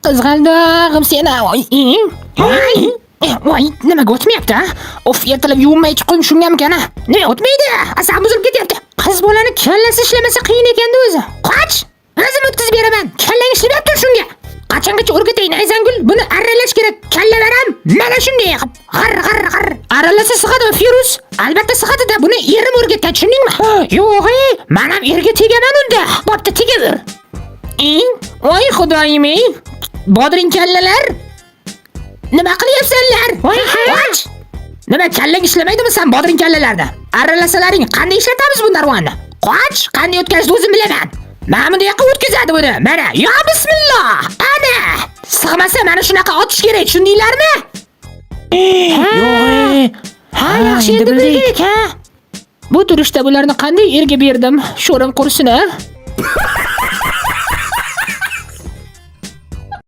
Qizg'aldog'im seni. Voy, voy. Voy, nimaga o'tmayapti, a? Of, ertalab yuvinmay chiqdim shungamikan, a? Nima o'tmaydi? Asabim buzilib ketyapti. Qiz bolani kallasi ishlamasa qiyin ekanda o'zi. Qoch! O'zim o'tkazib beraman. Kallang ishlamayapti shunga. Qachongacha o'rgatay, Nayzangul? Buni arralash kerak. Kallalaram mana shunday qilib. G'ar g'ar g'ar. Arralasa sig'adimi, Feruz? Albatta sig'adi-da. Buni erim o'rgatgan, tushundingmi? Yo'q, ey, men ham erga tegaman unda. Bo'pti, tegaver. Ing, voy xudoyim, ey. Bodring kallalar. Nima qilyapsanlar? Voy, qoch! Nima kallang ishlamaydimi san bodring kallalarda? Arralasalaring qanday ishlatamiz bu narvonni? Qoch, qanday o'tkazishni o'zim bilaman. Mana bunday yoqqa o'tkazadi buni. Mana, yo bismillah. Ana. Sig'masa mana shunaqa otish kerak, tushundinglarmi? Yo'q, ey. Ha, yaxshi endi endi bildik. bildik, ha. Bu turishda bularni qanday erga berdim? Sho'rim qursin, a?